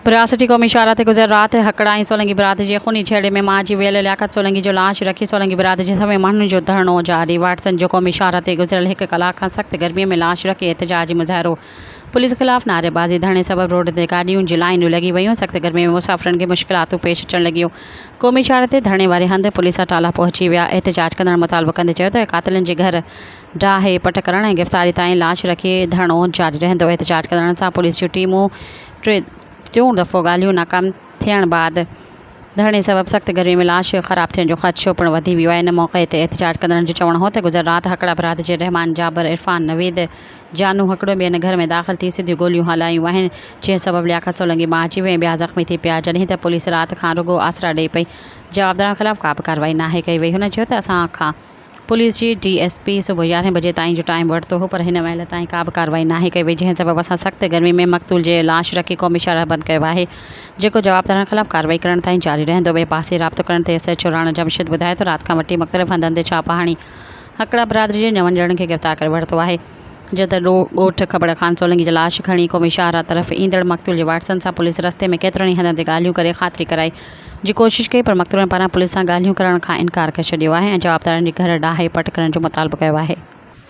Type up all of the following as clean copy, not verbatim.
وراسٽي قومي شاهراهه تي گذريل رات هڪڙا ۽ سولنگي برادري جي خوني جهيڙي ۾ مارجي ويل لياقت سولنگي جو لاش رکي سولنگي برادري جي سوين ماڻهن جو ڌرڻو جاري واٽسن جو قومي شاهراهه تي گذريل هڪ ڪلاڪ کان سخت گرمي ۾ لاش رکي احتجاجي مظاهرو پوليس خلاف نعريبازي ڌرڻي سبب روڊ تي گاڏين جون لائينون لڳي ويون سخت گرمي ۾ مسافرن کي مشڪلاتون پيش اچڻ لڳيون قومي شاهراهه تي ڌرڻي واري هنڌ پوليس جا ٽالا پهچي ويا احتجاج ڪندڙن مطالبو ڪندي چيو ته قاتلن جي گهر ڊاهي پٽ ڪرڻ ۽ گرفتاري تائين لاش رکي ڌرڻو جاري رهندو. احتجاج ڪندڙن سان پوليس جون ٽيمون ٽيون دفعو ڳالهيون ناڪام ٿيڻ بعد ڌرڻي سبب سخت گرمي ۾ لاش خراب ٿيڻ جو خدشو پڻ وڌي ويو آهي. ان موقعي تي احتجاج ڪندڙن جو چوڻ هو ته گذريل رات هڪڙا برادري جي رحمان جابر، عرفان نويد، جانو هڪڙو ٻين گهر ۾ داخل ٿي سڌيون گوليون هلايون آهن جنهن سبب لياقت سولنگي مارجي ويو ۽ ٻيا زخمي ٿي پيا جڏهن ته پوليس رات کان رڳو آسرا ڏئي پئي جوابدارن خلاف ڪا به ڪارروائي ناهي ڪئي وئي. هن چيو ته اسان کان پوليس جي ڊي ايس پي صبح يارهين بجي تائين جو ٽائيم ورتو هو پر هن مهل تائين ڪا به ڪارروائي ناهي ڪئي وئي جنهن سبب اسان سخت گرمي ۾ مقتول جي لاش رکي قومي شاهراهه بند ڪيو آهي جيڪو جوابدارن خلاف ڪارروائي ڪرڻ تائين جاري رهندو ٻئي پاسي رابطو ڪرڻ تي ايس ايڇ او راڻا جمشيد ٻڌايو ته رات کان وٺي مختلف هنڌن تي ڇاپا هڻي هڪڙا برادري جي نون ڄڻن کي گرفتار ڪري ورتو آهي. جڏهن ته ڳوٺ کٻڙ خان سولنگي جي لاش کڻي قومي شاهراهه طرف ايندڙ مقتول جي وارثن سان پوليس رستي ۾ ڪيترن ئي هنڌن تي ڳالهيون ڪري خاطري ڪرائي جي ڪوشش ڪئي پر مقتولن پاران پوليس سان ڳالهيون ڪرڻ کان انڪار ڪري ڇڏيو آهي ۽ جوابدارن جي گهر ڊاهي پٽ ڪرڻ جو مطالبو ڪيو آهي.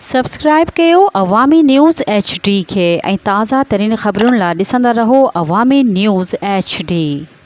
سبسڪرائيب ڪيو عوامي نيوز ايڇ ڊي کي ۽ تازه ترين خبرن لا ڏسندا رهو عوامي نيوز ايڇ ڊي.